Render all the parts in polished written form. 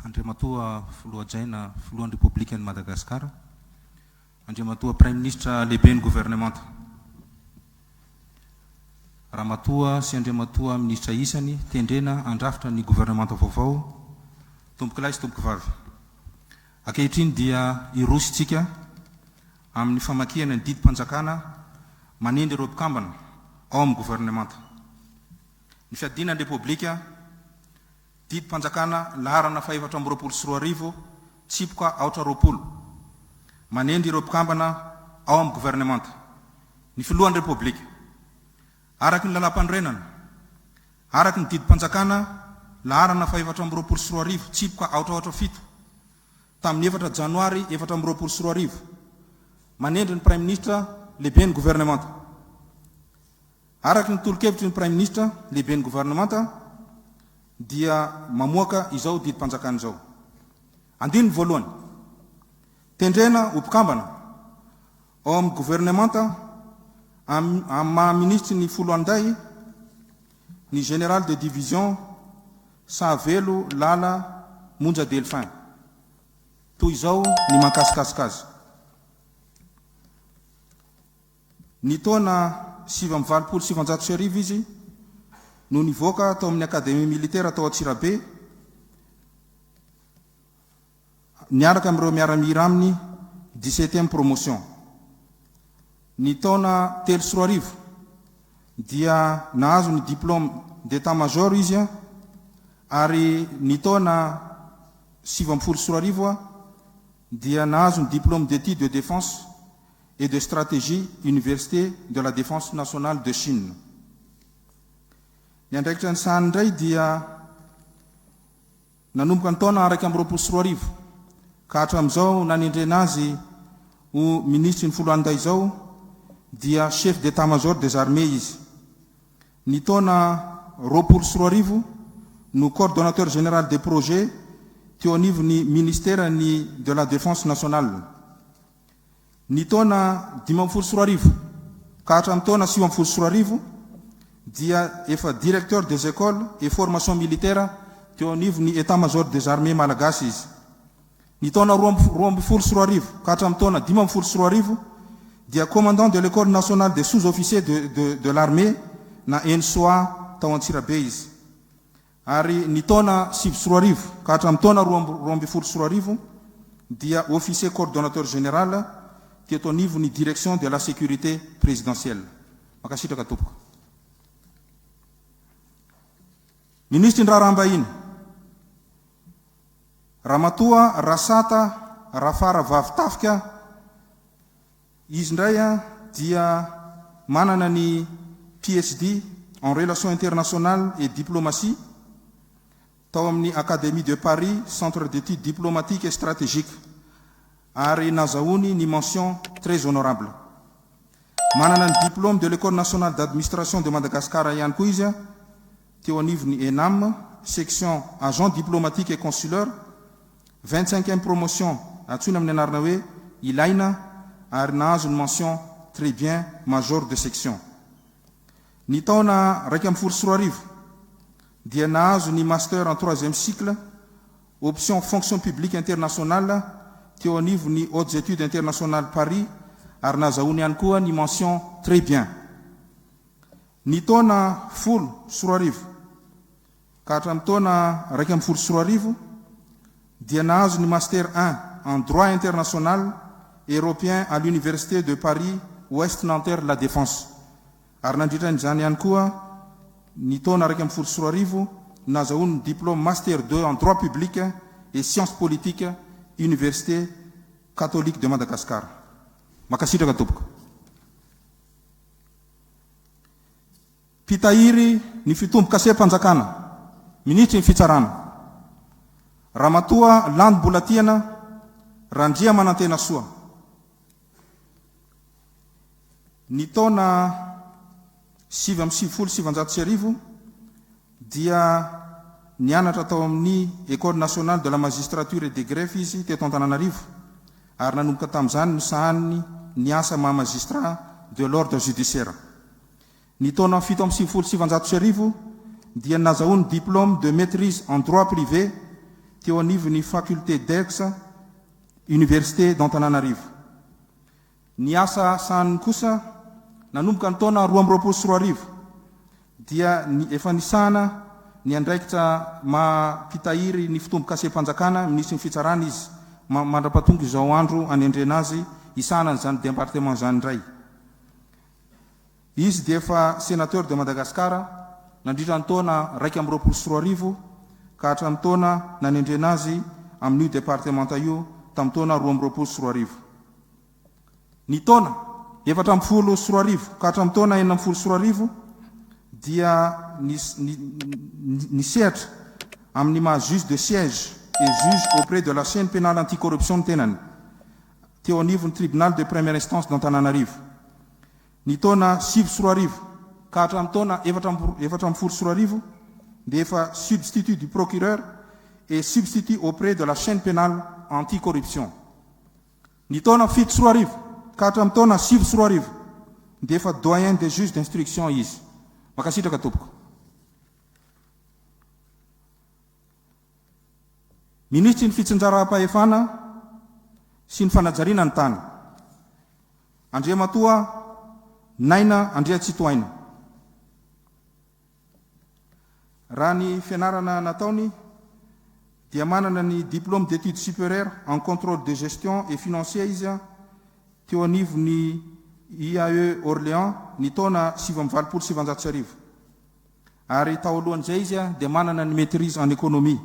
Andriamatoa Filoha Hajaina Filohan'ny Repoblikan'i Madagasikara, Andriamatoa Praiminisitra Lehiben'ny Governemanta, Ramatoa sy Andriamatoa Minisitra isany tendrena handrafitra ny Governemanta vaovao, Tompokolahy sy Tompokovavy. Ankehitriny dia hiroso isika amin'ny famakiana ny didim-panjakana manendry ireo mpikambana ao amin'ny Governemanta. Ny fiadiana ny Repoblika, Didim-panjakana laharana fahefatra 2022, tsipika aotra 20, manendry ireo mpikambana ao amin'ny governemanta, ny Filohan'ny Repoblika, araka ny Lalàmpanorenana, araka ny Didim-panjakana laharana fahefatra 2022, tsipika aotra aotra fito, tamin'ny efatra janoary 2024, manendry ny Praiminisitra Lehiben'ny Governemanta. Araka ny tolo-kevitry ny Praiminisitra, Lehiben'ny Governemanta, dia mamoaka izao didim-panjakana izao. Andininy voalohany, Tendrena ho mpikambana ao amin'ny Governemanta amin'ny maha Minisitry ny Foloalindahy ny Général de Division Sahavelo Lala Monja Delphin. Toy izao ny mahakasikasika azy. Ny taona 1989 izy no nivoaka tao amin'ny Académie Militaire tao Antsirabe niaraka amin'ireo miaramila aminy dix-septième promotion. Ny taona 2003 dia nahazo ny diplôme d'état-major izy ary ny taona 2019 dia nahazo ny diplôme d'études de défense et de stratégie Université de la Défense Nationale de Chine. Ny andraikitra nisahany indray dia nanomboka ny taona 2021 ka hatramin'izao nanendrena azy ho minisitry ny foloalindahy izao dia chef d'état-major des armées izy. Ny taona 2020 no coordonnateur général des projets teo anivon'ny ministeran'ny de la Défense nationale. Ny taona 2015 ka hatramin'ny taona 2019 dia efa Directeur des écoles et formation militaire teo anivon'ny Etat-Major des Armées Malagasy izy. Ny taona 2012 ka hatramin'ny taona 2015 dia Commandant de l'École nationale des sous-officiers de de de l'armée na ENSOA tao Antsirabe izy. Ary ny taona 2009 ka hatramin'ny taona 2012 dia Officier Coordonnateur Général teto anivon'ny Direction de la Sécurité Présidentielle. Mankasitraka tompoko. Minisitry ny Raharaham-bahiny, Ramatoa Rasata Rafaravavitafika, Izy indray dia manana ny PhD en Relations Internationales et Diplomatie tao amin'ny Académie de Paris, Centre d'études diplomatiques et stratégiques, ary nazahoany ny mention très honorable. Manana ny diplôme de l'École nationale d'administration de Madagascar ihany koa izy teo anivon'ny ENAM, section agent diplomatique et consulaire, Vingt-cinquième promotion, antsoina amin'ny anarana hoe Ilaina ary nahazo ny mention très bien major de section. Ny taona 2011 dia nahazo ny master en troisième cycle option fonction publique internationale teo anivon'ny Hautes Études Internationales Paris ary nahazahoany ihany koa ny mention très bien. Ny taona 2010 ka hatramin'ny taona 2011 dia nahazo ny Master I en Droit International Européen à l'Université de Paris Ouest Nanterre La Défense ary nandritra izany ihany koa ny taona 2011 nazahoany ny diplôme Master ii en Droit Public et Sciences Politiques Université Catholique de Madagascar. Mankasitraka tompoko. Mpitahiry ny fitombokasem-panjakana, Minisitry ny Fitsarana, Ramatoa Landy Mbolatiana Randriamanantenasoa, ny taona 1999 dia nianatra tao amin'ny Ecole Nationale de la Magistrature et des Greffes izy teto Antananarivo ary nanomboka tamin'izany nosahaniny ny asa maha magistrat de l'ordre judiciaire. Ny taona 1997 dia nazahoany diplôme de maîtrise en droit privé. teo anivon'ny Faculté d'Aix, Université d'Antananarivo. Ny asa sahaniny kosa, nanomboka ny taona 2022, dia ny efa nisahana ny andraikitra maha mpitahiry ny fitombokasem-panjakana minisitry ny Fitsarana izy mandra-pahatonga izao andro anendrena azy hisahana an'izany département izany indray. Izy dia efa Sénateur de Madagascar nandritra ny taona 2021 ka hatramin'ny taona nanendrena azy amin'io departemanta io tamin'ny taona 2022. Ny taona 2014 ka hatramin'ny taona 2016 dia nisehatra amin'ny maha juge de siège et juge auprès de la chaine pénale anti-corruption ny tenany teo anivon'ny tribunal de première instance d'Antananarivo. Ny taona 2009 ka hatramin'ny taona 2014 dia efa substitut du procureur et substitut auprès de la chaine pénale anti-corruption. Ny taona 2007 ka hatramin'ny taona 2009 dia efa doyen des juges d'instruction izy. Mankasitraka tompoko. Minisitry ny fitsinjaram-pahefana sy ny fanajariana ny tany, Andriamatoa Naina Andriatsitohaina. Raha ny fianarana nataony dia manana ny diplôme d'études supérieures en contrôle de gestion et financier izy teo anivon'ny IAE Orléans ny taona 1989. Ary tao alohan'izay izy dia manana ny maîtrise en économie.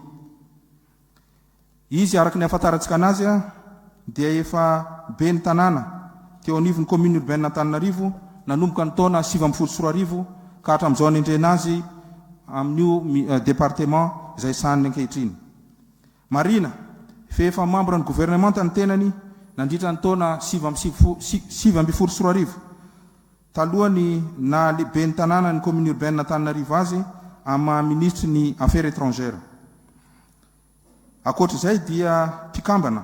Izy araka ny ahafantarantsika anazy dia efa ben'ny tanàna teo anivon'ny commune urbaine Antananarivo nanomboka ny taona 2019 ka hatramin'izao anendrena azy amin'io département izay sahaniny ankehitriny. Marihina fa efa membre ny gouvernemanta ny tenany nandritra ny taona 2019 talohan'ny naha ben'ny tanàna ny commune urbaine Antananarivo azy amin'ny maha minisitry ny affaires étrangères. Ankoatra izay dia mpikambana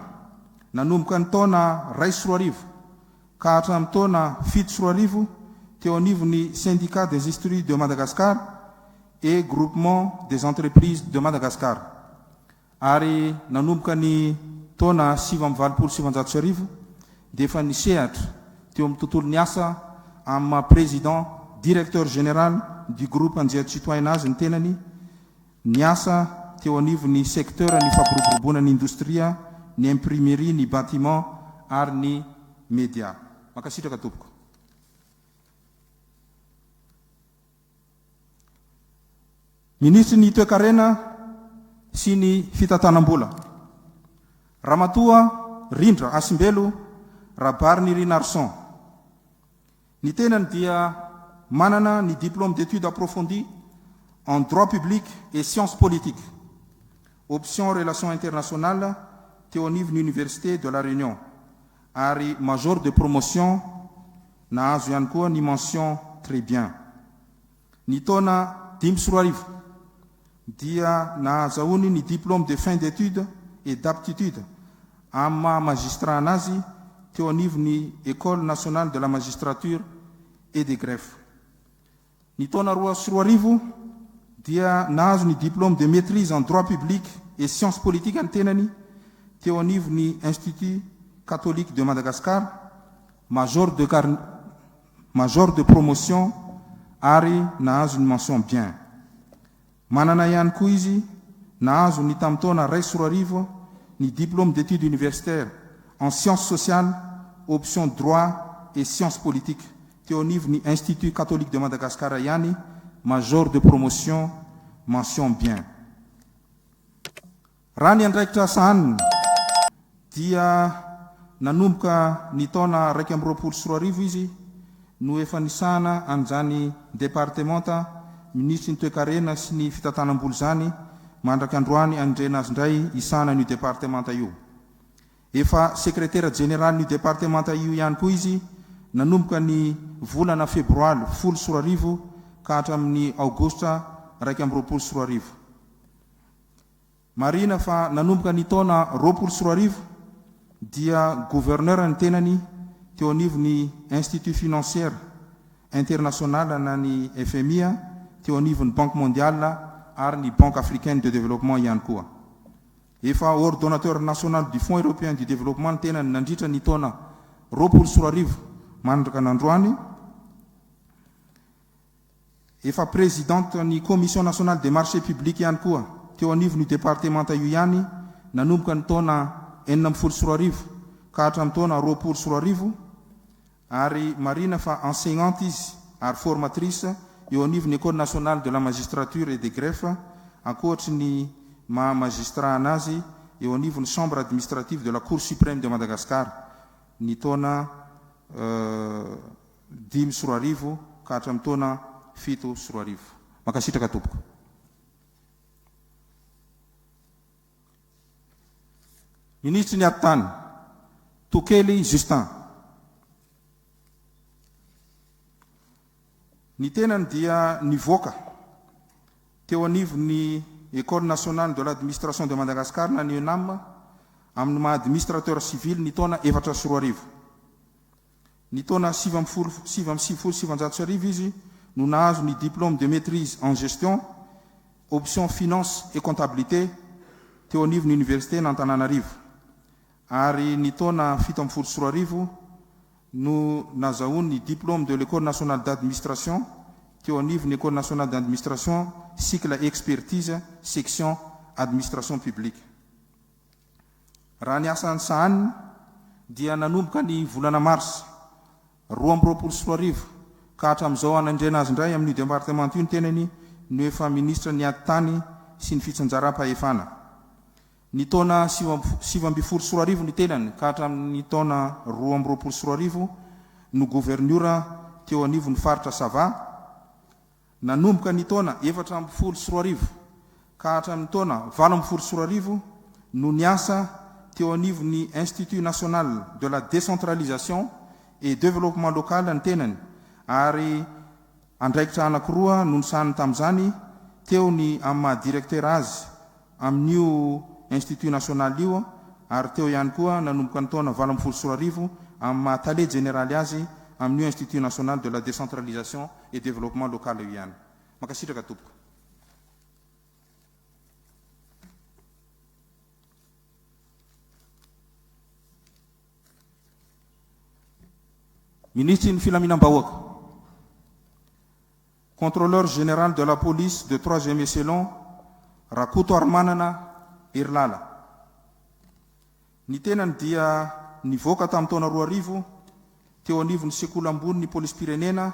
nanomboka ny taona 2001 ka hatramin'ny taona 2007 teo anivon'ny Syndicat des Industries de Madagascar et Groupement des Entreprises de Madagascar ary nanomboka ny taona 1989 dia efa nisehatra teo amin'ny tontolon'ny asa amin'ny maha Président Directeur Général du Groupe Anjiatsitohaina azy ny tenany. Niasa teo anivon'ny secteur ny fampiroboroboana ny indostria, ny imprimerie, ny bâtiment ary ny media. Mankasitraka tompoko. Minisitry ny Toekarena sy ny Fitantanam-bola, Ramatoa Rindra Hasimbelo Rabarinirinarison. Ny tenany dia manana ny diplôme d'études approfondies en droit public et sciences politiques, option relations internationales teo anivon'ny Université de la Réunion ary major de promotion nahazo ihany koa ny mention très bien. Ny taona 2005 dia nahazahoany ny diplôme de fin d'études et d'aptitude amin'ny maha magistrat anazy teo anivon'ny École nationale de la magistrature et des greffes. Ny taona 2002 dia nahazo ny diplôme de maîtrise en droit public et sciences politiques ny tenany teo anivon'ny Institut catholique de Madagascar, major de major de promotion ary nahazo ny mention bien. Manana ihany koa izy nahazo ny tamin'ny taona 2001 ny diplôme d'études universitaires en sciences sociales option droit et sciences politiques teo anivon'ny Institut catholique de Madagascar ihany, major de promotion mention bien. Raha ny andraikitra sahaniny dia nanomboka ny taona 2021 izy no efa nisahana an'izany departemanta minisitry ny toekarena sy ny fitantanam-bola izany mandraka androany anindrena azy indray hisahana an'io departemanta io. Efa sekretera jeneralin'io departemanta io ihany koa izy nanomboka ny volana febroaly 2010 ka hatramin'ny aogositra 2021. Marihina fa nanomboka ny taona 2020 dia gouverneur ny tenany teo anivon'ny Institut Financier International na ny FMI teo anivon'ny Banque Mondiale ary ny Banque Africaine de Développement ihany koa. Efa Ordonnateur national du Fonds européen du développement ny tenany nandritra ny taona 2020 mandraka nandroany. Efa Présidente ny Commission nationale des marchés publics ihany koa teo anivon'io departemanta io ihany nanomboka ny taona 2016 ka hatramin'ny taona 2020 ary marihina fa enseignante izy ary formatrice eo anivon'ny Ecole nationale de la magistrature et des greffes ankoatry ny maha magistrat anazy eo anivon'ny Chambre administrative de la Cour suprême de Madagascar ny taona 2005 ka hatramin'ny taona 2007. Mankasitraka tompoko. Minisitry ny Atitany, Tokely Justin. Ny tenany dia nivoaka teo anivon'ny Ecole Nationale de l'Administration de Madagascar na ny ENAM amin'ny maha administrateur civil ny taona 2004. Ny taona 1999 izy no nahazo ny diplôme de maîtrise en gestion, option finance et comptabilité teo anivon'ny Université-n'Antananarivo. Ary ny taona 2017 no nazahoany ny diplôme de l'Ecole nationale d'administration teo anivon'ny Ecole nationale d'administration cycle expertise section administration publique. Raha ny asa nosahaniny dia nanomboka ny volana marsa 2022 ka hatramin'izao hanendrena azy indray amin'io departemanta io ny tenany no efa minisitra ny ady tany sy ny fitsinjaram-pahefana. Ny taona 2019 ny tenany ka hatramin'ny taona 2022 no governiora teo anivon'ny faritra Sava. Nanomboka ny taona 2014 ka hatramin'ny taona 2018 no niasa teo anivon'ny Institut National de la Décentralisation et Développement Local ny tenany ary andraikitra anankiroa no nosahaniny tamin'izany, teo ny amin'ny maha directeur azy amin'io Institut National io ary teo ihany koa nanomboka ny taona 2018 amin'ny maha tale jeneraly azy amin'io Institut National de la Décentralisation et Développement Local io ihany. Mankasitraka tompoko. Minisitry ny Filaminam-bahoaka, Contrôleur général de la police de troisième échelon, Rakotoarimanana Herilala. Ny tenany dia nivoaka tamin'ny taona 2000 teo anivon'ny sekoly ambony ny polisim-pirenena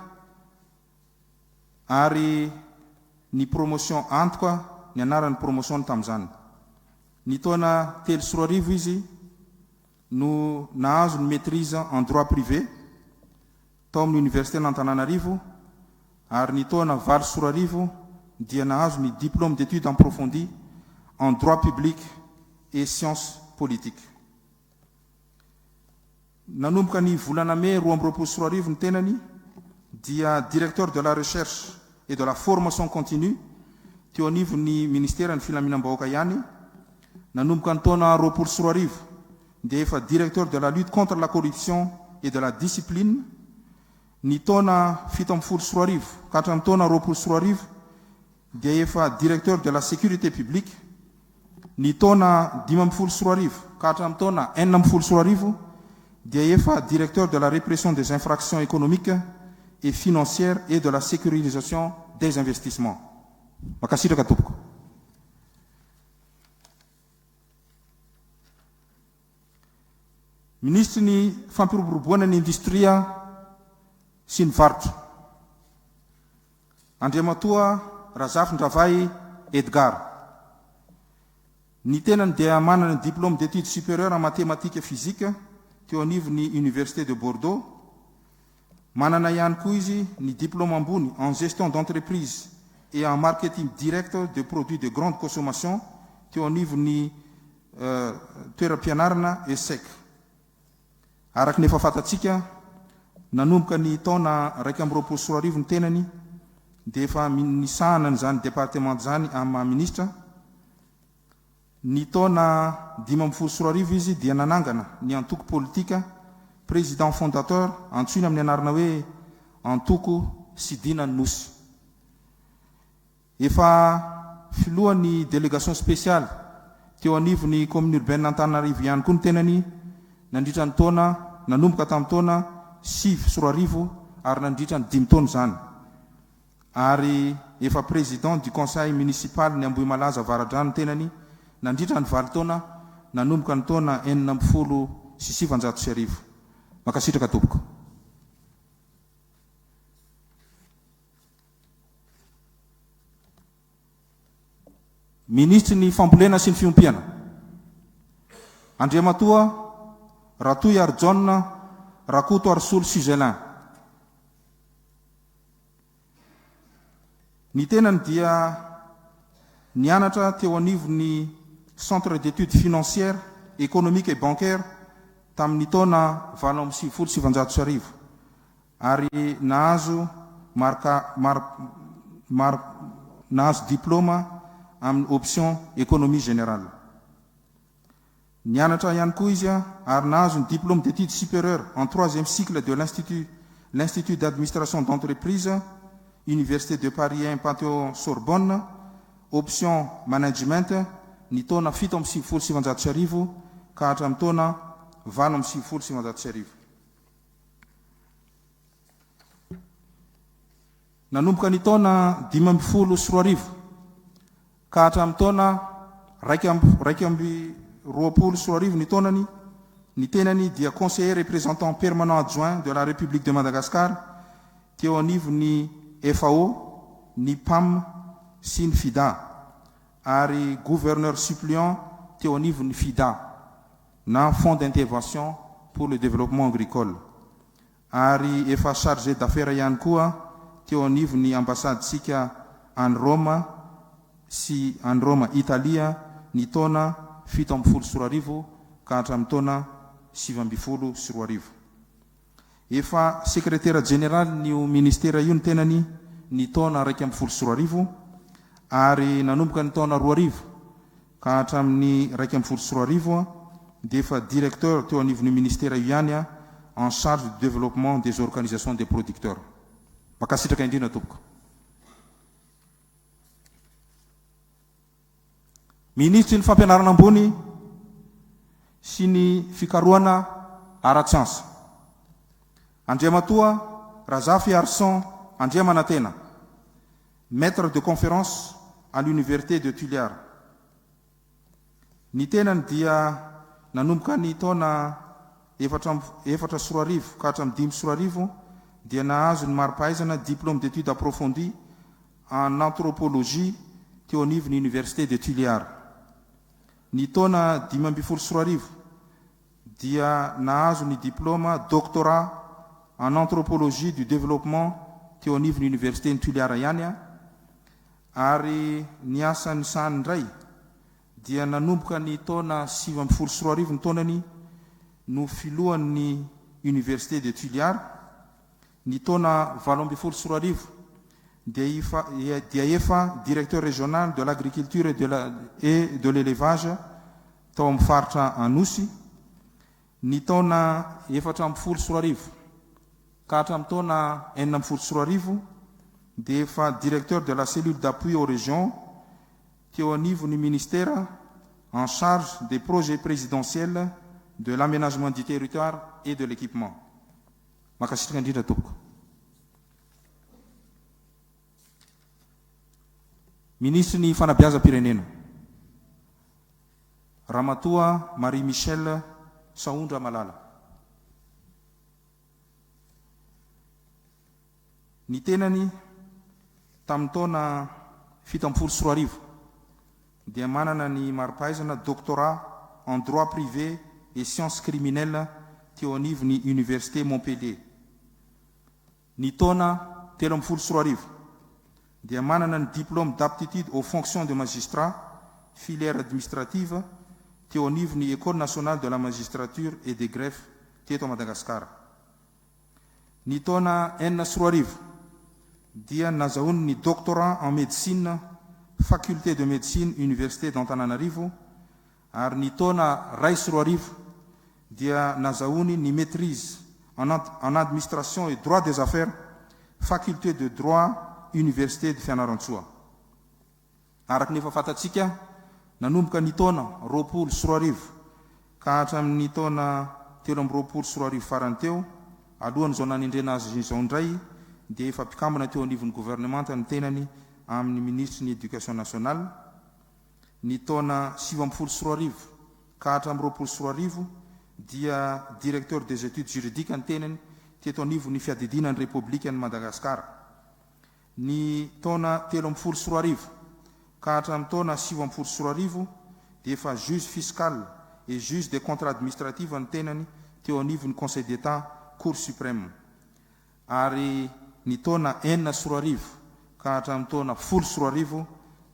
ary ny promotion antoka ny anaran'ny promotion-ny tamin'izany. Ny taona 2003 izy no nahazo ny maîtrise en droit privé tao amin'ny Université-n'Antananarivo ary ny taona 2008 dia nahazo ny diplôme d'études approfondies en droit public et sciences politiques. Nanomboka ny volana mey 2022 ny tenany dia directeur de la recherche et de la formation continue teo anivon'ny ministeran'ny filaminam-bahoaka ihany. Nanomboka ny taona 2020 dia efa directeur de la lutte contre la corruption et de la discipline. Ny taona 2017 ka hatramin'ny taona 2020 dia efa directeur de la sécurité publique. Ny taona 2015 ka hatramin'ny taona 2016 dia efa directeur de la répression des infractions économiques et financières et de la sécurisation des investissements. Mankasitraka tompoko. Minisitry ny Fampiroboroboana ny Indostria sy ny Varotra, Andriamatoa Razafindravahy Edgard. Ny tenany dia manana ny diplôme d'études supérieures en mathématiques et physique teo anivon'ny Université de Bordeaux. Manana ihany koa izy ny diplôme ambony en gestion d'entreprise et en marketing direct de produits de grande consommation teo anivon'ny toeram-pianarana ESSEC. Araka ny efa fantatsika, nanomboka ny taona 2021 ny tenany dia efa nisahana an'izany departemanta izany amin'ny maha minisitra. Ny taona 2015 izy dia nanangana ny antoko politika Président fondateur antsoina amin'ny anarana hoe Antoko Sidina ny Nosy. Efa filohan'ny délégation spéciale. Teo anivon'ny Commune Urbaine Antananarivo ihany koa ny tenany nandritra ny taona nanomboka tamin'ny taona 2009 ary nandritra ny dimy taona izany ary efa Président du Conseil Municipal ny Ambohimalaza Avaradrano ny tenany nandritra ny valo taona nanomboka ny taona 1916. Mankasitraka tompoko. Minisitry ny Fambolena sy ny Fiompiana, Andriamatoa Ratohiarijaona Rakotoarisolo Suzelin. Ny tenany dia nianatra teo anivon'ny Centre d'études financières, économiques et bancaires tamin'ny taona 1998. Ary nahazo marika mari mari nahazo diplaoma amin'ny option économie générale. Nianatra ihany koa izy ary nahazo ny diplôme d'études supérieures en troisième cycle de l'institut l'Institut d'administration d'entreprise, Université de Paris I Panthéon Sorbonne, option management ny taona 1997 ka hatramin'ny taona 1998. Nanomboka ny taona 2015 ka hatramin'ny taona 2021 ny taonany, ny tenany dia Conseiller Représentant Permanent Adjoint de la République de Madagascar teo anivon'ny FAO, ny PAM sy ny FIDA ary Gouverneur Suppliant teo anivon'ny FIDA. na Fonds d'intervention pour le développement agricole, ary efa chargé d'affaires ihany koa teo anivon'ny ambasadintsika any Roma sy any Roma Italia ny taona 2017 ka hatramin'ny taona 2019. Efa sekretera jeneralin'io ministera io ny tenany ny taona 2011 ary nanomboka ny taona 2000 ka hatramin'ny 2011 dia efa directeur teo anivon'io ministera io ihany en charge du développement des organisations des producteurs. Mankasitraka indrindra tompoko. Minisitry ny Fampianarana ambony sy ny fikarohana ara-tsiansa, Andriamatoa Razafiarison Andriamanantena, Maître de conférence à l'Univerté de Tuléar. Ny tenany dia nanomboka ny taona 2004 ka hatramin'ny 2005 dia nahazo ny mari-pahaizana Diplôme d'études approfondies en anthropologie teo anivon'ny Université de Tuléar. Ny taona 2015 dia nahazo ny diplaoma Doctorat en anthropologie du développement teo anivon'ny Université-n'i Tuléar ihany ary ny asa nisahany indray dia nanomboka ny taona 2019 ny taonany no filohan'ny Université de Tuléar. Ny taona 2018 dia efa dia efa Directeur régional de l'agriculture et de la et de l'élevage tao amin'ny faritra Anosy. Ny taona 2014 ka hatramin'ny taona 2016 dia efa Directeur de la cellule d'appui aux régions teo anivon'ny ministera en charge des projets présidentiels de l'aménagement du territoire et de l'équipement. Mankasitraka indrindra tompoko. Minisitry ny Fanabeazam-pirenena, Ramatoa Marie Michelle Sahondramalala. Ny tenany tamin'ny taona 2017 dia manana ny mari-pahaizana Doctorat en droit privé et sciences criminelles teo anivon'ny Université Montpellier. Ny taona 2013 dia manana ny Diplôme d'aptitude aux fonctions de magistrat, filière administrative, teo anivon'ny École nationale de la magistrature et des greffes teto Madagasikara. Ny taona 2006 dia nazahoany ny Doctorat en médecine, Faculté de médecine, Université d'Antananarivo, ary ny taona 2001 dia nazahoany ny Maîtrise en en administration et droit des affaires, Faculté de droit, Université de Fianarantsoa. Araka ny efa fantatsika Nanomboka ny taona 2020 ka hatramin'ny taona 2023 farany teo, alohan'izao nanendrena azy izao indray dia efa mpikambana teo anivon'ny governemanta ny tenany amin'ny minisitry ny Education nationale. Ny taona 2019 ka hatramin'ny 2020 dia directeur des études juridiques ny tenany teto anivon'ny fiadidiana ny Repoblikan'i Madagasikara. Ny taona 2013 ka hatramin'ny taona 2019 dia efa juge fiscal et juge des contrats administratifs ny tenany teo anivon'ny Conseil d'Etat Cour Suprême. Ary ny taona 2006 ka hatramin'ny taona 2010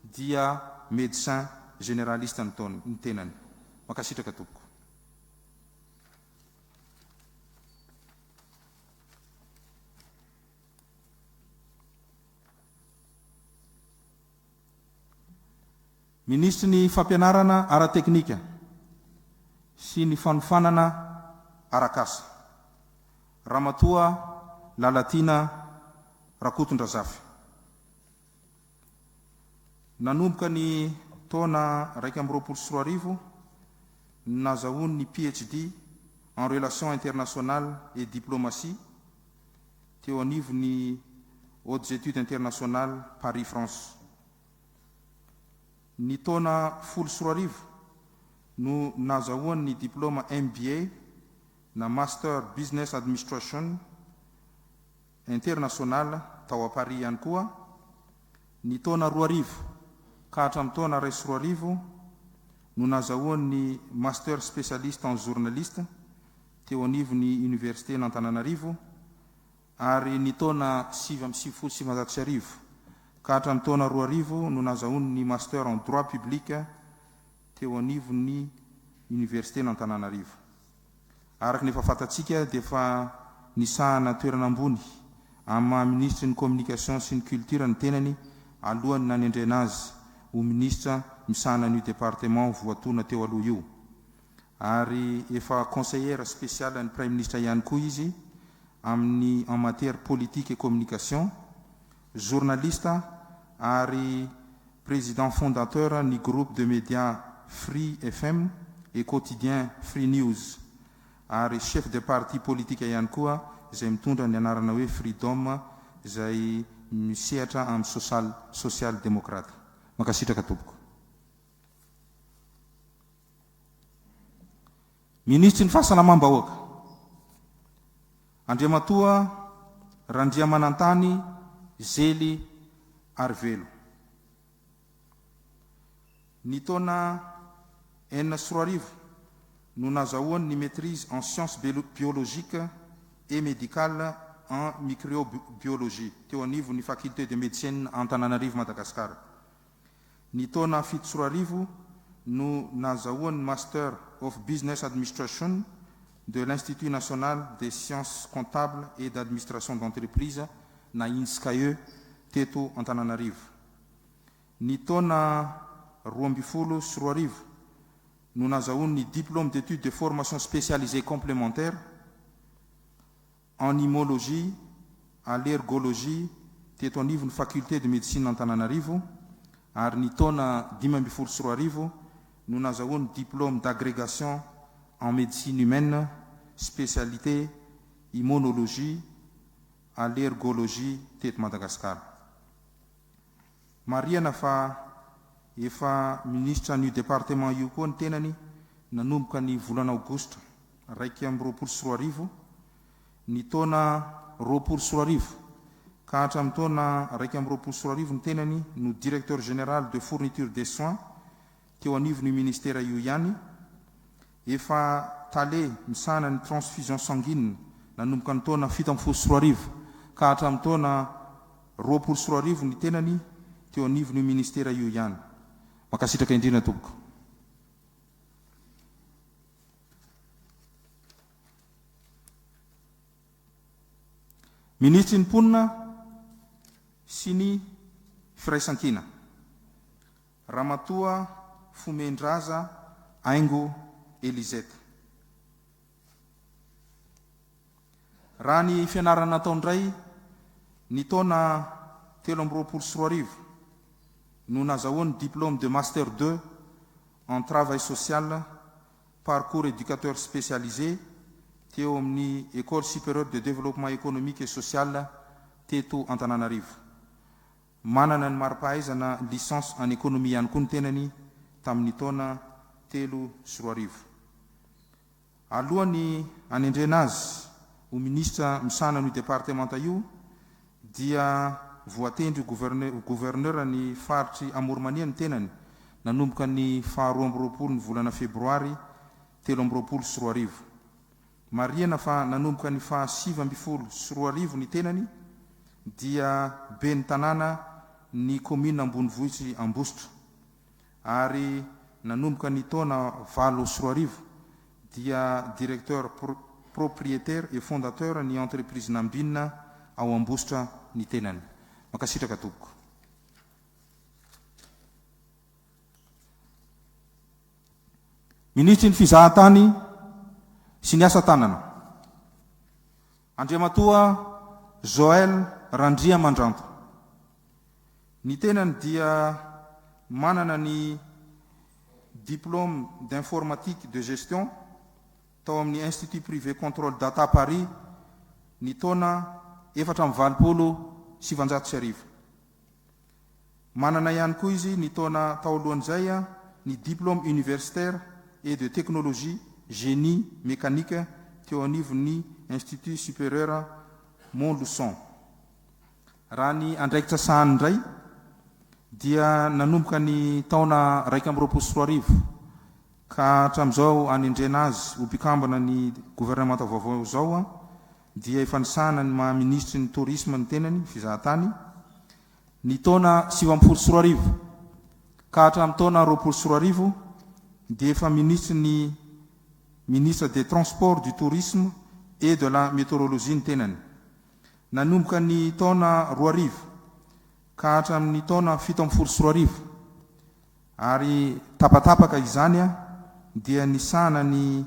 dia médecin généraliste ny tenany. Mankasitraka tompoko. Minisitry ny Fampianarana ara-teknika sy ny fanofanana arak'asa, Ramatoa Lalatiana Rakotondrazafy. Nanomboka ny taona 2021 no nazahoany ny PhD en Relations Internationales et Diplomatie teo anivon'ny Hautes Études Internationales Paris France. Ny taona 2010 no nazahoany ny diplaoma MBA na Master Business Administration International tao à Paris ihany koa, ny taona 2000 ka hatramin'ny taona 2001 no nazahoany ny Master Spécialiste en Journaliste teo anivon'ny Université-n'Antananarivo ary ny taona 1999 ka hatramin'ny taona 2000 no nazahoany ny Master en Droit Public teo anivon'ny Université-n'Antananarivo. Araka ny efa fantatsika dia efa nisahana toerana ambony amin'ny maha minisitry ny Communication sy ny Culture ny tenany alohan'ny nanendrena azy ho minisitra misahana an'io département voatona teo aloha io. Ary efa conseillère spéciale ny Praiminisitra ihany koa izy amin'ny en matière politique et communication, journaliste ary président fondateur ny groupe de médias Free FM et quotidien Free News ary chef de parti politique ihany koa izay mitondra ny anarana hoe Freedom izay misehatra amin'ny social social démocrate. Mankasitraka tompoko. Minisitry ny Fahasalamam-bahoaka, Andriamatoa Randriamanantany Zely Arivelo. Ny taona 2006 no nazahoany ny maîtrise en sciences biologiques et médicales en microbiologie teo anivon'ny Faculté de Médecine Antananarivo Madagasikara. Ny taona 2007 no nahazahoany ny Master of Business Administration de l'Institut National des Sciences Comptables et d'Administration d'Entreprise na INSCAE teto Antananarivo. Ny taona 2012 no nahazahoany ny Diplôme d'études de formation spécialisée complémentaire en Imologie, Allergologie teto anivon'ny Faculté de Médecine Antananarivo ary ny taona 2015 no nazahoany Diplôme d'agrégation en Médecine Humaine, spécialité Immonologie, Allergologie teto Madagasikara. Marihana fa efa minisitra an'io département io koa ny tenany nanomboka ny volana aogositra 2021, ny taona 2020 ka hatramin'ny taona 2021 ny tenany no Directeur Général de Fourniture des Soins teo anivon'io ministera io ihany, efa tale misahana ny transfusion sanguine nanomboka ny taona 2017 ka hatramin'ny taona 2020 ny tenany teo anivon'io ministera io ihany. Mankasitraka indrindra tompoko. Minisitry ny Mponina sy ny Firaisankina, Ramatoa Fomendraza Haingo Elisette. Raha ny fianarana natao indray, ny taona 2023 no nazahoany diplôme de Master deux. en travail social, parcours éducateur spécialisé teo amin'ny Ecole supérieure de développement économique et social teto Antananarivo. Manana ny mari-pahaizana licence en économie ihany koa ny tenany tamin'ny taona 2003. Alohan'ny hanendrena azy ho minisitra misahana an'io departemanta io dia voatendry ho gouverneur ny faritr'i Amoronmania ny tenany nanomboka ny faha 22 ny volana febroary 2023. Marihana fa nanomboka ny faha 2019 ny tenany dia ben'ny tanàna ny kaominina ambonivohitr'i Ambositra ary nanomboka ny taona 2008 dia directeur propriétaire et fondateur ny entreprise Nambinina ao Ambositra ny tenany. Mankasitraka tompoko. Minisitry ny Fizahantany sy ny Asa Tanana, Andriamatoa Joël Randriamandranto. Ny tenany dia manana ny Diplôme d'informatique de gestion tao amin'ny Institut Privé Contrôle Data Paris ny taona 1984. Manana ihany koa izy ny taona tao alohan'izay ny Diplôme universitaire et de technologie génie mécanique teo anivon'ny Institut supérieur Montluçon. Raha ny andraikitra sahaniny indray dia nanomboka ny taona 2021 ka hatramin'izao anendrena azy ho mpikambana ny governemanta vaovao izao dia efa nisahana ny maha minisitry ny tourisme ny tenany, fizahatany, ny taona 2019 ka hatramin'ny taona 2020 dia efa minisitry ny ministre des transports, du tourisme et de la météorologie ny tenany. Nanomboka ny taona 2000 ka hatramin'ny taona 2017 ary tapatapaka izany dia nisahana ny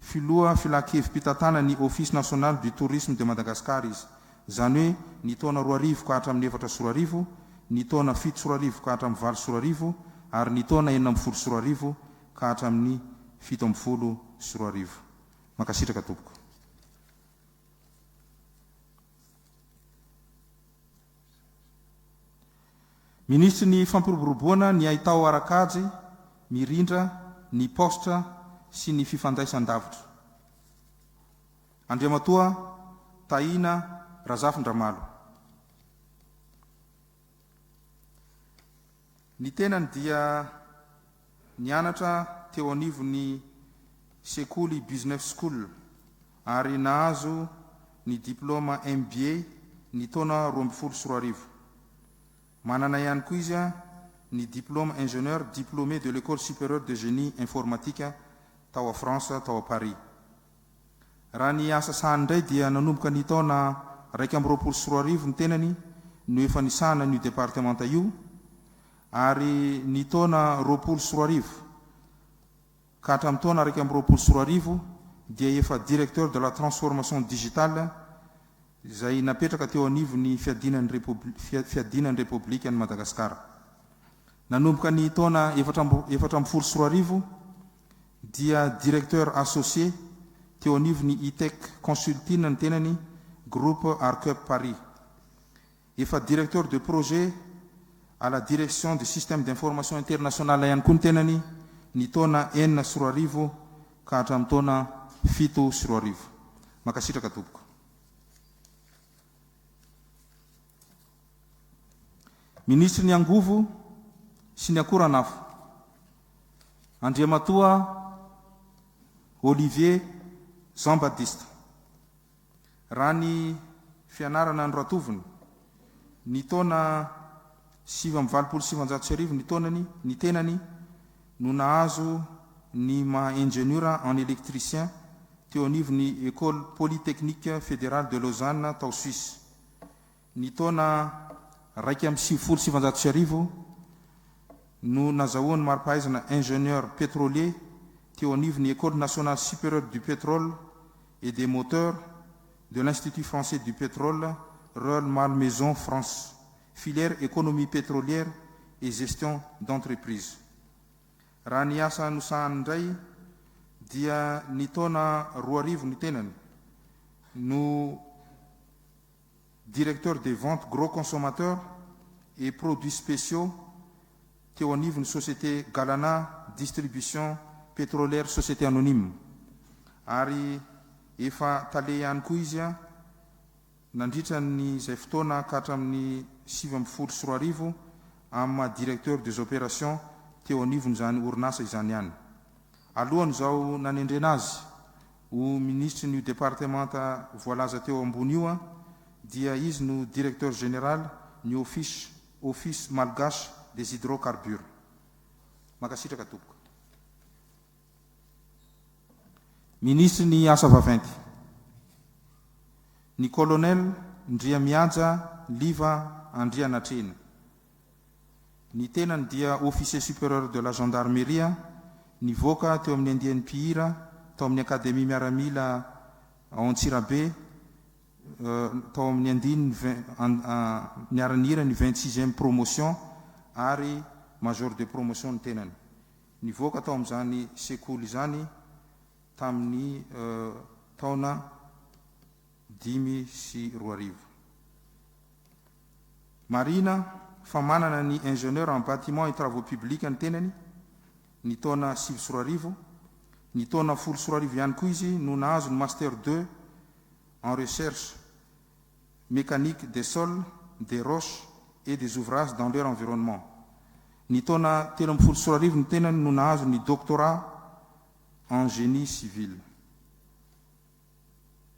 filoha filankevi-pitantanana ny Office National du Tourisme de Madagascar izy, izany hoe ny taona 2000 ka hatramin'ny 2004, ny taona 2007 ka hatramin'ny 2008 ary ny taona 2016 ka hatramin'ny 2017. Mankasitraka tompoko. Minisitry ny Fampiroboroboana ny haitao ara-kajy mirindra, ny paositra sy ny fifandraisan-davitra, Andriamatoa Tahina Razafindramalo. Ny tenany dia nianatra teo anivon'ny sekoly Business School ary nahazo ny diplaoma MBA ny taona 2012. Manana ihany koa izy ny diplaoma Ingénieur diplômé de l'École supérieure de génie informatique tao France tao Paris. Raha ny asa sahany indray dia nanomboka ny taona 2021 ny tenany no efa nisahana an'io departemanta io ary ny taona 2020 ka hatramin'ny taona 2021 dia efa directeur de la transformation digitale izay napetraka teo anivon'ny fiadiana ny fiadiana ny Repoblikan'i Madagasikara. Nanomboka ny taona 2014 dia directeur associé teo anivon'ny Itech Consulting ny tenany, Groupe Arcep Paris. Efa directeur de projet à la direction du système d'information international ihany koa ny tenany ny taona 2006 ka hatramin'ny taona 2007. Mankasitraka tompoko. Minisitry ny Angovo sy ny Akoranafo, Andriamatoa Olivier Jean Baptiste. Raha ny fianarana noratoviny, ny taona 1989 ny taonany, ny tenany no nahazo ny maha ingeniora en électricien teo anivon'ny Ecole Polytechnique Fédérale de Lausanne tao Suisse. Ny taona 1991 no nazahoany mari-pahaizana ingénieur pétrolier teo anivon'ny Ecole nationale supérieure du pétrole et des moteurs de l'Institut français du pétrole, Rueil-Malmaison, France, filière économie pétrolière et gestion d'entreprise. Raha ny asa nosahaniny indray dia ny taona 2000 ny tenany no Directeur des ventes gros consommateurs et produits spéciaux teo anivon'ny société Galana Distribution Pétrolière Société Anonyme ary efa tale ihany koa izy nandritra ny izay fotoana ka hatramin'ny 2019 amin'ny maha Directeur des opérations teo anivon'izany orinasa izany ihany. Alohan'izao nanendrena azy ho minisitry ny io departemanta voalaza teo ambony io dia izy no Directeur Général ny Office Office Malgache des Hydrocarbures. Mankasitraka tompoko. Minisitry ny Asa vaventy. Ny Colonel Ndriamihaja Liva Andrianatrehina. Ny tenany dia Officier Supérieur de la Gendarmerie nivoaka teo amin'ny andiany mpihira tao amin'ny Akademia Miaramila ao Antsirabe tao amin'ny andininy niara-nihira ny 26e promotion ary Major de promotion ny tenany. Nivoaka tao amin'izany sekoly izany tamin'ny taona 2005. Marihina fa manana ny Ingénieur en bâtiment et travaux publics ny tenany ny taona 2009. Ny taona 2010 ihany koa izy no nahazo ny Master 2 en recherche mécanique des sols, des roches et des ouvrages dans leur environnement. Ny taona 2013 ny tenany no nahazo ny doctorat en génie civil.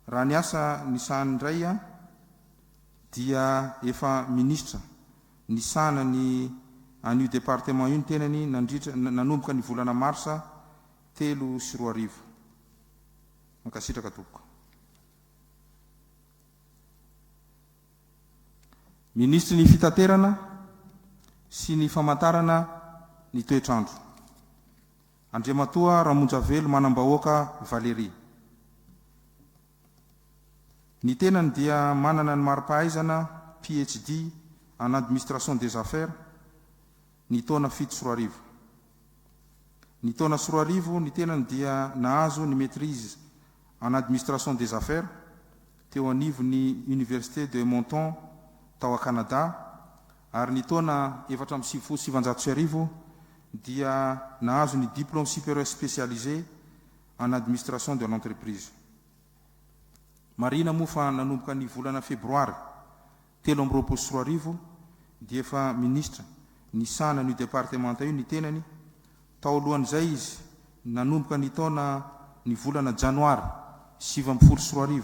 Raha ny asa nisahany indray dia efa minisitra nisahana ny an'io département io ny tenany nandritra nanomboka ny volana marsa 2003. Mankasitraka tompoko. Minisitry ny Fitaterana sy ny Famantarana ny toetr'andro, Andriamatoa Ramonjavelo Manambahoaka Valérie. Ny tenany dia manana ny mari-pahaizana PhD en Administration des Affaires ny taona 2007. Ny taona 2000 ny tenany dia nahazo ny Maîtrise en Administration des Affaires teo anivon'ny Université de Moncton tao Canada ary ny taona 1994 dia nahazo ny Diplôme supérieur spécialisé en Administration de l'entreprise. Marihina moa fa nanomboka ny volana febroary 2023 dia efa minisitra nisahana an'io departemanta io ny tenany. Tao alohan'izay izy nanomboka ny taona ny volana janoary 2019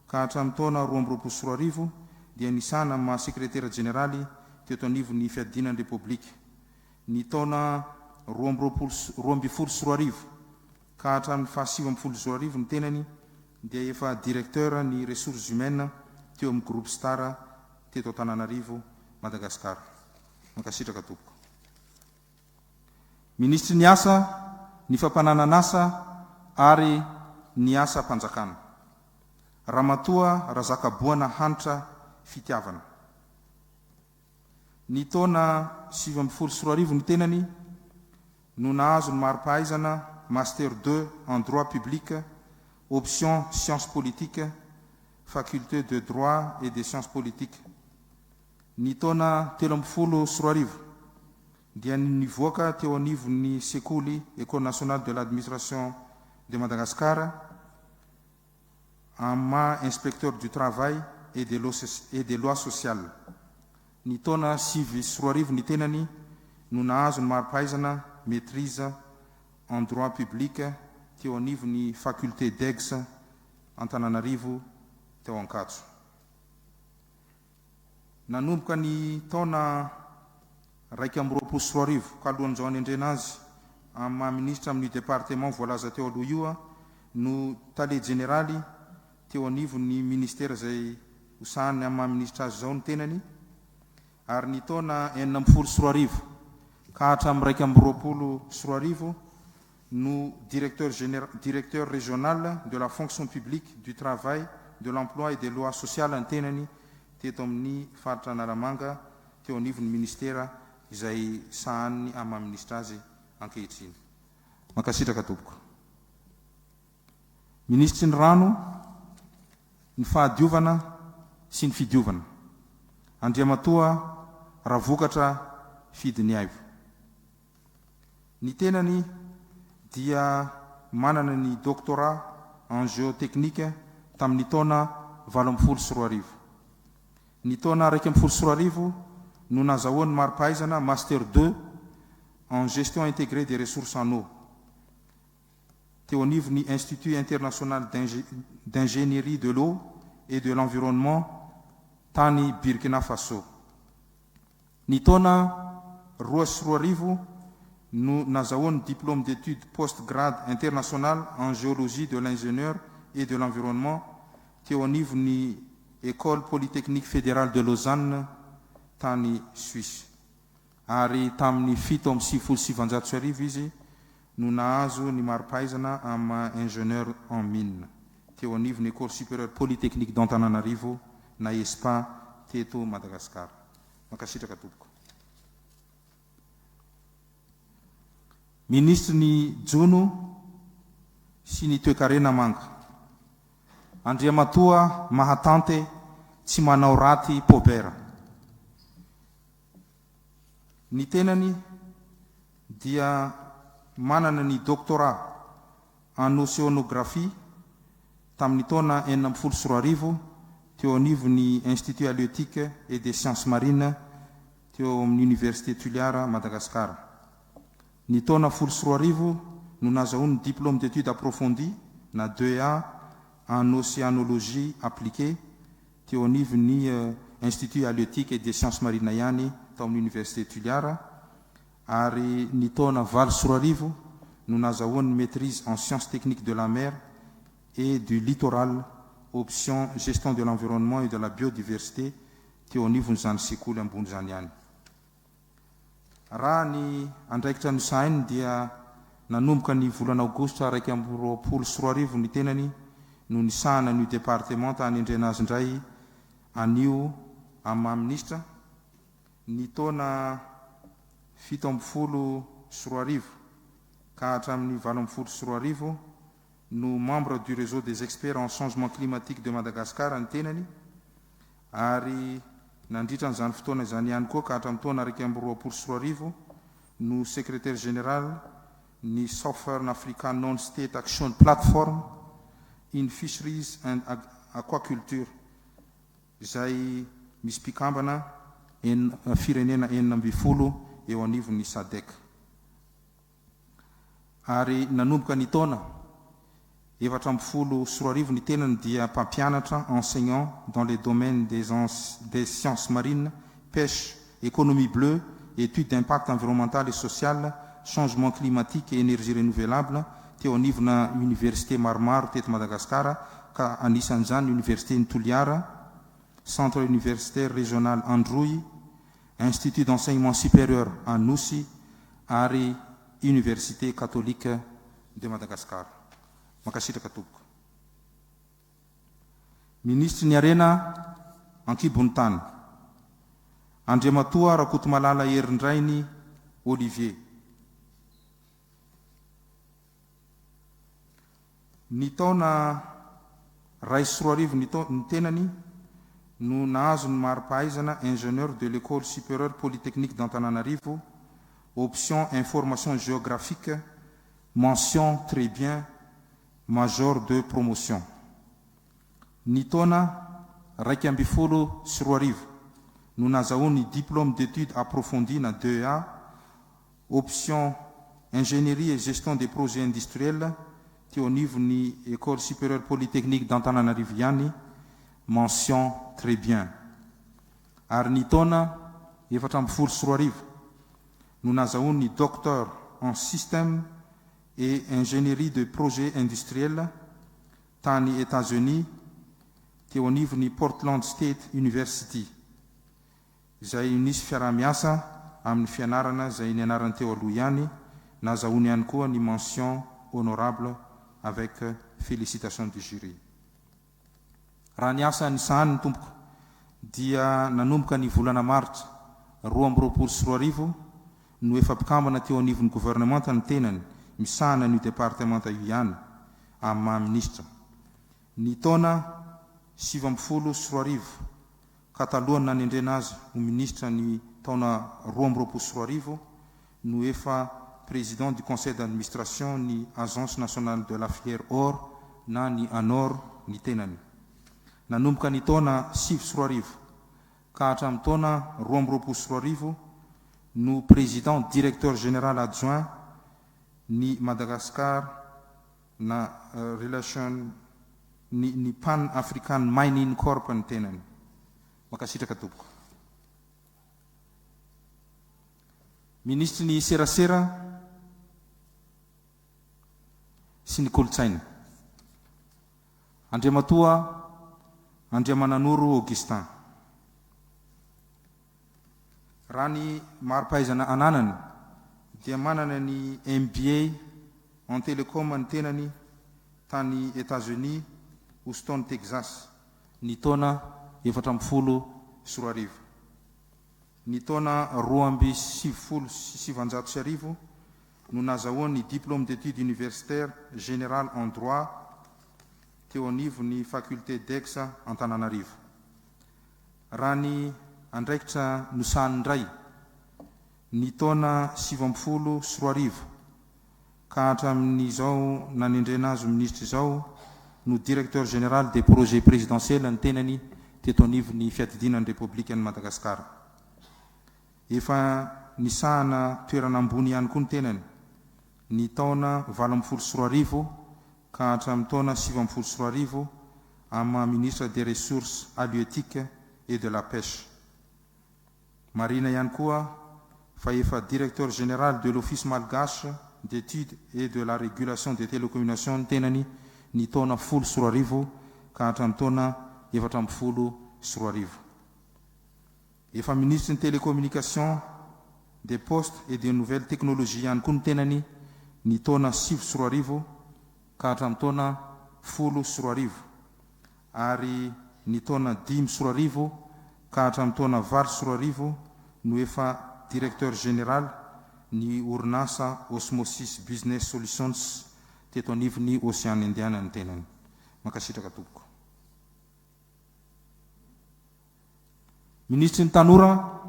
ka hatramin'ny taona 2022 dia nisahana amin'ny maha sekretera jeneraly teto anivon'ny fiadiana ny Repoblika. Ny taona 2022 ka hatramin'ny faha 2019 ny tenany dia efa directeur ny ressources humaines teo amin'ny groupe Star teto Antananarivo, Madagasikara. Mankasitraka tompoko. Minisitry ny Asa, ny Fampananan'asa ary ny Asam-panjakana, Ramatoa Razakaboana Hanitra Fitiavana. Ny taona 2019 ny tenany no nahazo ny mari-pahaizana Master 2 en droit public, option sciences politiques, faculté de droit et des sciences politiques. Ny taona 2013 dia nivoaka teo anivon'ny sekoly École nationale de l'administration de Madagascar amin'ny maha inspecteur du travail et des lois sociales. Ny taona 2009 ny tenany no nahazo ny mari-pahaizana maîtrise en droit public teo anivon'ny faculté d'Aix Antananarivo teo Ankatso. Nanomboka ny taona 2021 ka alohan'izao anendrena azy amin'ny maha minisitra amin'io département voalaza teo aloha io no tale jeneraly teo anivon'ny ministera izay hosahaniny amin'ny maha minisitra azy izao ny tenany ary ny taona 2016 ka hatramin'ny 2021 no directeur général, directeur régional de la fonction publique, du travail, de l'emploi et des lois sociales ny tenany teto amin'ny faritra Analamanga teo anivon'ny ministera izay sahaniny amin'ny maha minisitra azy. ankehitriny. Mankasitraka tompoko. Minisitry ny Rano, ny Fahadiovana sy ny Fidiovana, Andriamatoa Ravokatra Fidiniaivo. Ny tenany dia manana ny Doctorat en Géotechnique tamin'ny taona 2018. Ny taona 2011 no nazahoany mari-pahaizana Master 2 en Gestion Intégrée des Ressources en Eau teo anivon'ny Institut International d'Ingénierie de l'Eau et de l'Environnement tany Burkina Faso. Ny taona 2002 no nazahoany Diplôme d'études post-grade international en géologie de l'ingénieur et de l'environnement teo anivon'ny École Polytechnique Fédérale de Lausanne tany Suisse. Ary tamin'ny 1997 izy no nahazo ny mari-pahaizana amin'ny maha ingénieur en mine teo anivon'ny École Supérieure Polytechnique d'Antananarivo na ESPA teto Madagasikara. Mankasitraka tompoko. Minisitry ny Jono sy ny Toekarena Manga, Andriamatoa Mahatante Tsimanaoraty Paubert. Ny tenany dia manana ny Doctorat en Océanographie tamin'ny taona 2016 teo anivon'ny Institut Halieutique et des Sciences Marines teo amin'ny Université Toliara, Madagasikara. Ny taona 2010 no nazahoany Diplôme d'études approfondies na DEA en Océanologie appliquée teo anivon'ny Institut Halieutique et des Sciences Marines ihany tao amin'ny Université Toliara ary ny taona 2008 no nazahoany maîtrise en sciences techniques de la mer et du littoral option gestion de l'environnement et de la biodiversité teo anivon'izany sekoly ambony izany ihany. Raha ny andraikitra nosahaniny dia nanomboka ny volana aogositra 2021 ny tenany no nisahana an'io departemanta hanendrena azy indray anio amin'ny maha minisitra. Ny taona 2017 ka hatramin'ny 2018 no membre du réseau des experts en changement climatique de Madagascar ny tenany ary nandritra an'izany fotoana izany ihany koa ka hatramin'ny taona 2021 no secrétaire général ny Southern Africa Non-State Action Platform in Fisheries and Aquaculture izay misy mpikambana firenena 16 eo anivon'ny SADC. Ary nanomboka ny taona 2014 ny tenany dia mpampianatra enseignant dans les domaines des sciences marines, pêche, économie bleue, études d'impact environnemental et social, changement climatique et énergie renouvelable teo anivona université maromaro teto Madagasikara ka anisan'izany Université ny Toliara, Centre universitaire régional Androy, Institut d'enseignement supérieur Anosy ary Université catholique de Madagascar. Mankasitraka tompoko. Minisitry ny Harena an-kibon'ny tany, Andriamatoa Rakotomalala Herindrainy Olivier. Ny taona 2001 ny tenany no nahazo ny mari-pahaizana ingénieur de l'école supérieure polytechnique d'Antananarivo, option information géographique, mention très bien, major de promotion. Ny taona 2011 no nazahoany diplôme d'études approfondies na DEA, option ingénierie et gestion des projets industriels teo anivon'ny école supérieure polytechnique d'Antananarivo ihany, mention très bien. Ary ny taona 2014 no nazahoany docteur en système et ingénierie de projets industriels tany États-Unis teo anivon'ny Portland State University izay nisy fiaraha-miasa amin'ny fianarana izay nianarany teo aloha ihany, nazahoany ihany koa ny mention honorable avec félicitation du jury. Raha ny asa nosahaniny tompoko dia nanomboka ny volana martsa 2022 no efa mpikambana teo anivon'ny governemanta ny tenany misahana an'io departemanta io ihany amin'ny maha minisitra. Ny taona 2019 ka talohan'ny nanendrena azy ho minisitra ny taona 2022 no efa président du conseil d'administration ny Agence nationale de la filière or na ny ANOR ny tenany. Nanomboka ny taona 2009 ka hatramin'ny taona 2022 no président directeur général adjoint ny Madagascar na relation ny ny Pan African Mining Corp ny tenany. Mankasitraka tompoko. Minisitry ny serasera sy ny kolontsaina, Andriamatoa Andriamananoro Augustin. Raha ny mari-pahaizana ananany dia manana ny MBA en Telecom ny tenany tany Etazonia, Houston Texas, ny taona 2014. Ny taona 1992 no nazahoany ny Diplôme d'études universitaires générales en droit teo anivon'ny Faculté d'Aix Antananarivo. Raha ny andraikitra nosahaniny indray, ny taona 2019 ka hatramin'izao nanendrena azy ho minisitra izao no Directeur Général des Projets Présidentiels ny tenany teto anivon'ny Fiadidiana ny Repoblikan'i Madagasikara. Efa nisahana toerana ambony ihany koa ny tenany ny taona 2018 ka hatramin'ny taona 2019 amin'ny maha Ministre des Ressources Halieutiques et de la Pêche. Marihina ihany koa fa efa Directeur Général de l'Office Malgache d'Etudes et de la Régulation des Télécommunications ny tenany ny taona 2010 ka hatramin'ny taona 2014. Efa Minisitry ny Télécommunications, des Postes et des Nouvelles Technologies ihany koa ny tenany ny taona 2009 ka hatramin'ny taona 2010 ary ny taona 2005 ka hatramin'ny taona 2008 no efa Directeur Général ny orinasa Osmosis Business Solutions teto anivon'ny Ocean Indiana ny tenany. Mankasitraka tompoko. Minisitry ny Tanora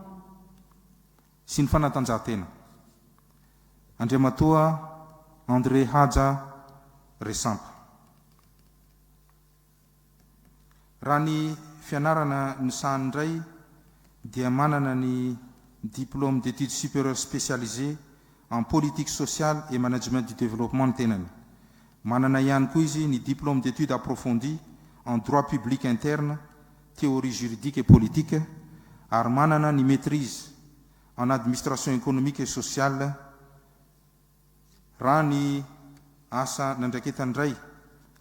sy ny Fanatanjahantena, Andriamatoa André Haja Resampa. Raha ny fianarana nosahany indray dia manana ny Diplôme d'études supérieures spécialisées en politique sociale et management du développement ny tenany. Manana ihany koa izy ny Diplôme d'études approfondies en droit public interne, théorie juridique et politique ary manana ny Maîtrise en administration économique et sociale. Raha ny asa nandraiketany indray,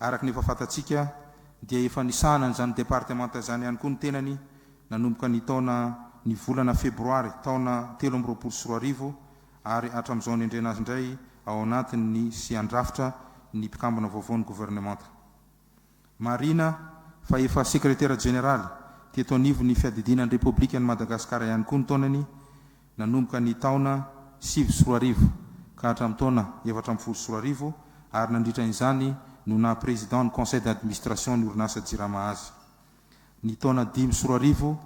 araka ny efa fantatsika, dia efa nisahana an'izany departemanta izany ihany koa ny tenany nanomboka ny taona ny volana febroary taona 2023 ary hatramin'izao anendrena azy indray ao anatin'ny sy handrafitra ny mpikambana vaovao ny governemanta. Marihina fa efa sekretera jeneraly teto anivon'ny fiadidiana ny Repoblikan'i Madagasikara ihany koa ny taonany nanomboka ny taona 2009 ka hatramin'ny taona 2014 ary nandritra izany no naha président ny conseil d'administration ny orinasa Jirama azy. Ny taona 2005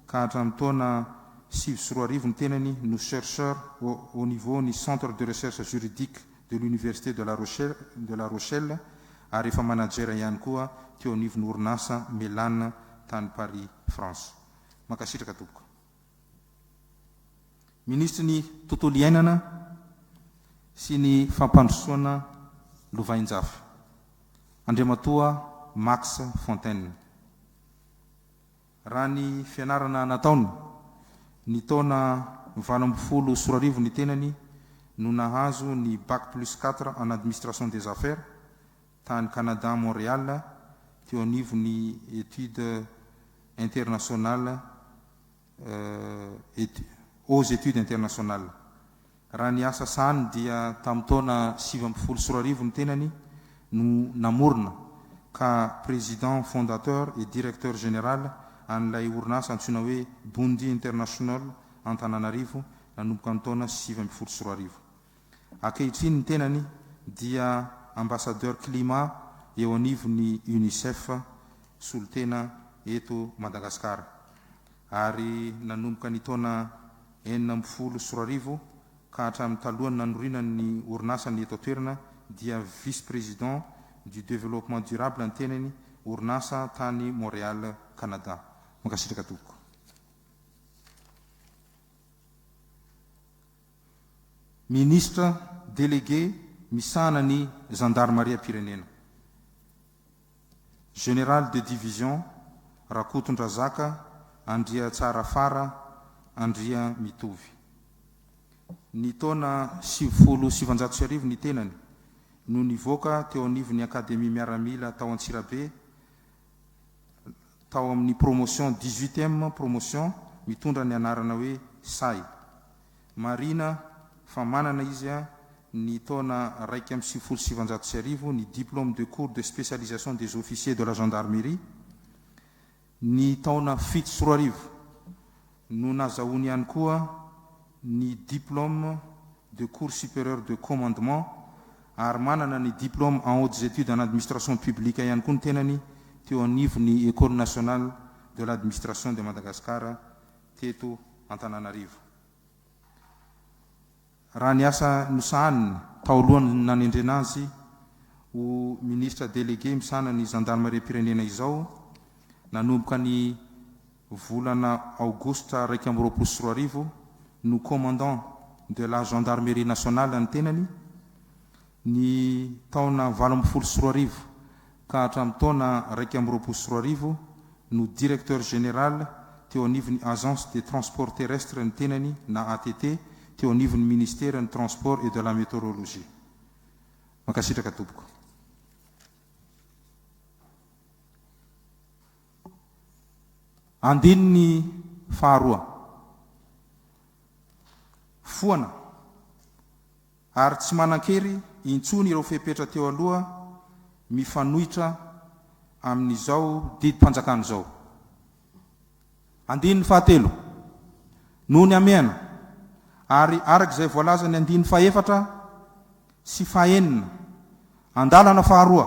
ka hatramin'ny taona 2009 ny tenany no chercheur au niveau ny centre de recherche juridique de l'université de la Rochelle de la Rochelle ary efa manager ihany koa teo anivon'ny orinasa Melan tany Paris France. Mankasitraka tompoko. Minisitry ny tontolo iainana sy ny fampandrosoana lovainjafy, Andriamatoa Max Fontaine. Raha ny fianarana nataony, ny taona 2018 ny tenany no nahazo ny Bac plus quatre en administration des affaires tany Canada Montréal teo anivon'ny études internationales aux études internationales. Raha ny asa sahaniny dia tamin'ny taona 2019 ny tenany no namorona ka président fondateur et directeur général an'ilay orinasa antsoina hoe Bondi International Antananarivo nanomboka ny taona 2019. Ankehitriny ny tenany dia Ambassadeur Climat eo anivon'ny Unicef solontena eto Madagasikara ary nanomboka ny taona 2016 ka hatramin'ny talohan'ny nanorinany ny orinasany eto an-toerana dia Vice-Président du Développement Durable ny tenany orinasa tany Montréal Canada. Mankasitraka tompoko. Minisitra délégué misahana ny Zandarimariam-pirenena. Général de division Rakotondrazaka Andriatsarafara Andriamitovy. Ny taona 1990 ny tenany no nivoaka teo anivon'ny Akademia Miaramila tao Antsirabe tao amin'ny promotion dix-huitième promotion mitondra ny anarana hoe Sahy. Marihina fa manana izy ny taona 1991 ny diplôme de cours de spécialisation des officiers de la gendarmerie, ny taona 2007 no nazahoany ihany koa ny diplôme de cours supérieur de commandement ary manana ny diplôme en hautes études en administration publique ihany koa ny tenany teo anivon'ny Ecole nationale de l'administration de Madagascar teto Antananarivo. Raha ny asa nosahaniny tao alohan'ny nanendrena azy ho minisitra delege misahana ny zandarimariam-pirenena izao, nanomboka ny volana aogositra 2021 no commandant de la gendarmerie nationale ny tenany, ny taona 2018 ka hatramin'ny taona 2021 no directeur général teo anivon'ny Agence des transports terrestres ny tenany na ATT teo anivon'ny ministeran'ny Transport et de la Météorologie. Mankasitraka tompoko. Andininy faharoa. Foana ary tsy manan-kery intsony ireo fepetra teo aloha mifanohitra amin'izao didim-panjakana izao. Andininy fahatelo. Noho ny hamehana, ary araka izay voalazan'ny andininy fahefatra sy fahenina, andalana faharoa,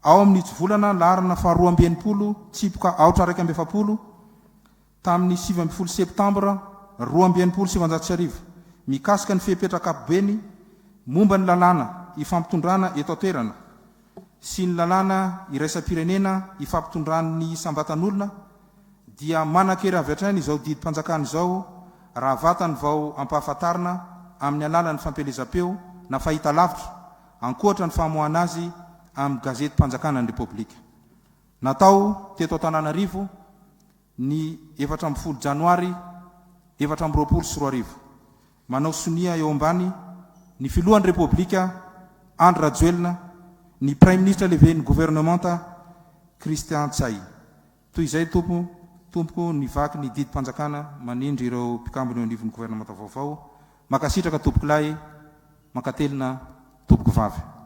ao amin'ny hitsivolana laharana faharoa amby 60 tsipika aotra 41, tamin'ny 19 septambra 1962 mikasika ny fepetra ankapobeny momba ny lalàna ifampitondrana eto an-toerana sy ny lalàna iraisam-pirenena ifampitondran'ny isam-batan'olona dia manan-kery avy hatrany izao didim-panjakana izao raha vatany vao ampahafantarina amin'ny alalan'ny fampielezam-peo na fahitalavitra ankoatra ny famoahana azy amin'ny gazetim-panjakana ny Repoblika. Natao teto Antananarivo ny 14 janoary 2024. Manao sonia eo ambany ny Filohan'ny Repoblika Andry Rajoelina, ny Praiminisitra lehiben'ny governemanta Christian Ntsay. Toy izay tompo tompoko ny vaky ny didim-panjakana manindry ireo mpikambona eo anivon'ny governemanta vaovao. Mankasitraka tompokolahy, mankatelina tompokovavy.